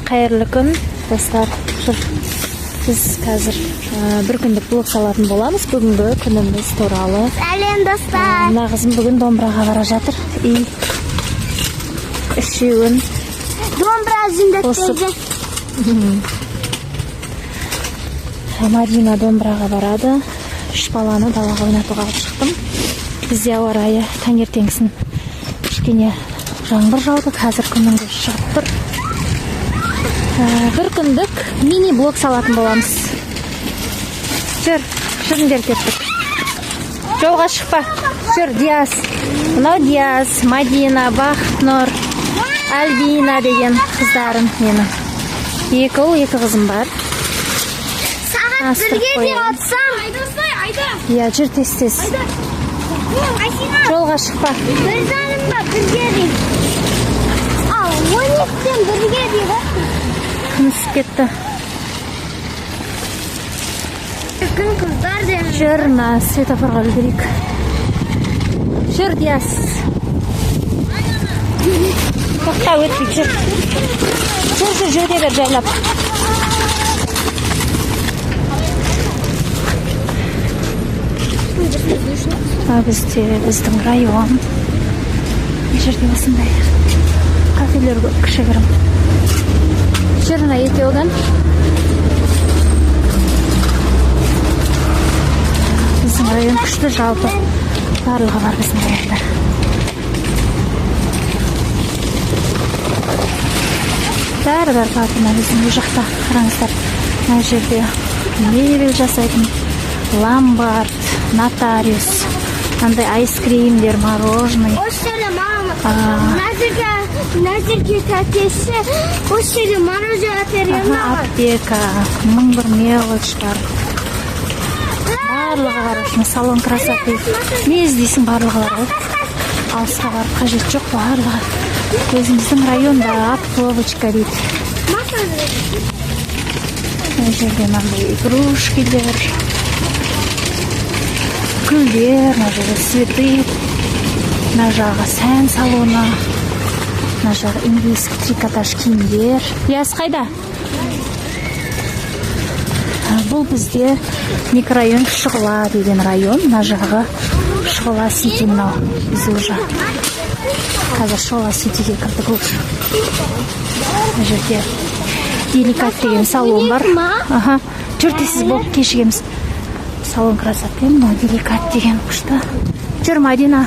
Қайырлы күн, достар. Біз қазір бір күндік блог салатын боламыз. Бүгінгі күніміз туралы. Сәлем, достар. Мына қызым бүгін домбыраға бара жатыр. И үшеуін Домбыра қосып. жіндеттейді. Мадина домбыраға барады. Үш баланы далаға ойнатуға алып шықтым. Бізде ауа райы таңертеңгісін кішкене жаңбыр жауды, қазір күннің көзі шығып тұр. Бір күндік мини блог салатын боламыз. Жүр, жүріңдер, кеттік. Жолға шықпа. Жүр, Диас. Мынау Диас, Мадина, Бақытнұр, Альбина деген қыздарым менің. Екі ұл, екі қызым бар. Сағат Астырып 1-ге дейін қояйын. атсам. Иә, жүр тез тез. Айсина, Жолға шықпа. 1:30 ба, 1-ге дейін. Ал, 12-ден 1-ге дейін. Күн ысып кетті. Күн қыздар деймін. Жүр, мына светофорға үлгерейік. Жүр, Диас. Тоқта, өтпей, жүр. Жүр, жүр, жүре бер жайлап. Мына бізде біздің район. Мына жерде осындай кафелер көп, кішігірім. Жүр, мына екеуін. Біздің район күшті жалпы. Барлығы бар біздің районда. Бәрі бар папина біздің бұл жақта. Қараңыздар, мына жерде мебель жасайтын ломбард, нотариус, андай айскримдер, мороженое. Осы жерде мама, Назерке тәтесі осы жерде мороженое әперген маған. Аптека, мың бір мелочь бар. Барлығы бар, осыны салон красоты. Не іздейсің, барлығы бар ғой. Алысқа барып қажет жоқ, барлығы. Өзіміздің районда оптовочка дейді. Мына жерде мынандай игрушкилер, гүлдер, мына жерде цветы, мына жағы сән салоны, мына жағы индийский трикотаж киімдер. Яс қайда? Бұл бізде микрорайон Шұғыла деген район. Мына жағы Шұғыла Сити мынау. Біз уже қазір Шұғыла Ситиге кірдік уже. Мына жерде Деликат деген салон бар. Аха. Жүр, тез болып кешігеміз. Салон красоты мынау Деликат деген күшті. Жүр, Мадина.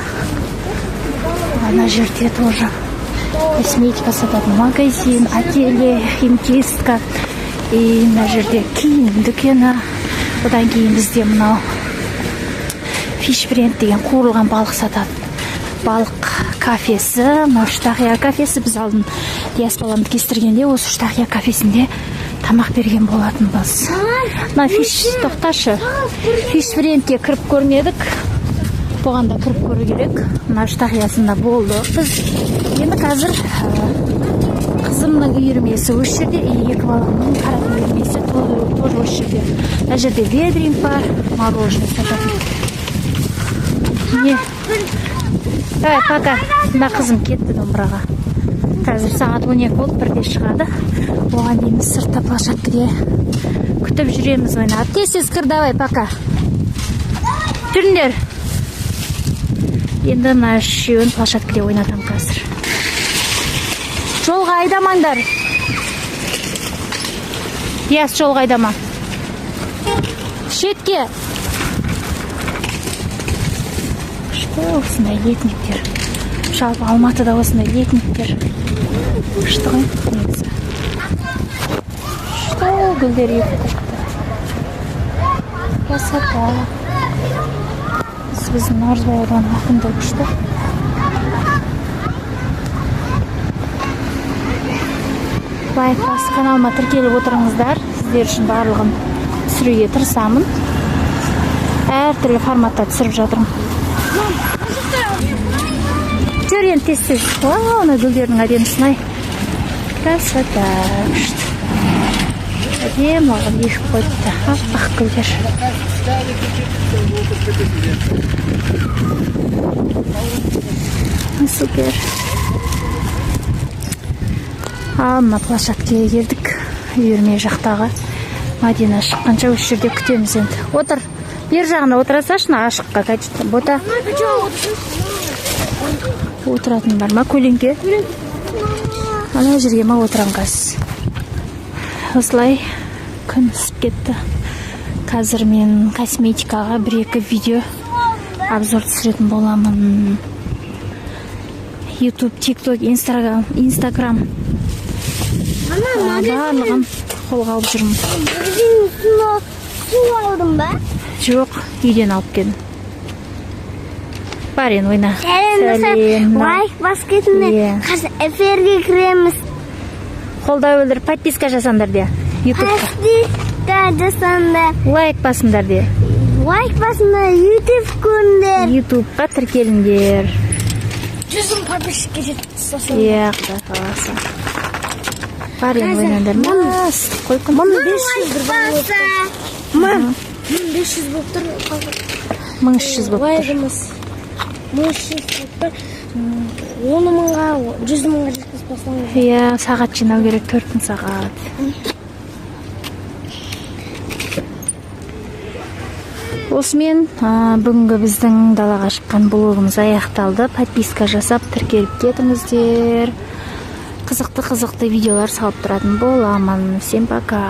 Ана жерде тоже косметика сататын магазин, ателье, химчистка. И мына жерде киім дүкені. Одан кейін бізде мынау Фиш бренд деген қуырылған балық сататын балық кафесі. Мынау Үштақия кафесі. Біз алдын Диас баламды кестіргенде осы Үштақия кафесінде тамақ берген болатынбыз. Мына фиш, тоқташы. Фиш брендке кіріп көрмедік. Бұған да кіріп көру керек. Мына Үштақиясында болдық біз. Енді қазір қызымның үйірмесі осы жерде, и екі баламның каратэ үйірмесі тоже осы жерде. Мына жерде ведринг бар, мороженое сататын. Не? Давай, пока. Мына қызым кетті домбыраға. Қазір сағат 12 болды, 1-де шығады. Оған дейін біз сыртта площадкеде күтіп жүреміз ойнап. Тез тез кір, давай, пока. Жүріңдер. Енді мына үшеуін площадкеде ойнатамын қазір. Жолға айдамаңдар. Диас, жолға айдама. Шетке. Күшті осындай летниктер. Жалпы Алматыда осындай летниктер күшті ғой негізі. Күшті гүлдер егіп қойыпты. Красота. Біздің Наурызбай ауданының әкімдігі күшті. Лайк басып каналыма тіркеліп отырыңыздар. Сіздер үшін барлығын түсіруге тырысамын. Әртүрлі форматта түсіріп жатырмын. Жүр енді тез тез. Вау, ана гүлдердің әдемісін ай. Красота. Күшті. Әдемі қылып егіп қойыпты. Аппақ гүлдер. Супер. Ал мына площадкаға келдік, үйірме жақтағы. Мадина шыққанша осы жерде күтеміз енді. Отыр, бер жағына отыра салшы, мына ашыққа. Бота, отыратын бар ма көлеңке? Ана жерге ма отырамын қазір. Осылай күн ысып кетті. Қазір мен косметикаға бір екі видео обзор түсіретін боламын. Ютуб, Тикток, Инстаграм, барлығын қолға алып жүрмін. Магазин су алдың ба? Жоқ, үйден алып келдім. Бар, енді ойна. Сәлем, достар. Сәлем. Лайк басып кетіңдер. Иә. Қазір эфирге кіреміз. Қолдау білдіріп, подписка жасаңдар де Ютубқа. Подписка жасаңдар. Лайк басыңдар де. Лайк басыңдар, Ютуб көріңдер. Ютубқа тіркеліңдер. 100 000 подписчикке жетіп сосын. Иә, құдай қаласа. Бар, енді ойнаңдар. Ыстық қой күн. 1500 баса. 1500 болып тұр. 1300 болып тұр. Лайкымыз 1300 болып тұр. 10 мыңға, 100 мыңға жеткізіп бастаңыз. Иә, сағат жинау керек, 4000 сағат. Осымен бүгінгі біздің далаға шыққан блогымыз аяқталды. Подписка жасап, тіркеліп кетіңіздер. Қызықты қызықты видеолар салып тұратын боламын. Всем пока.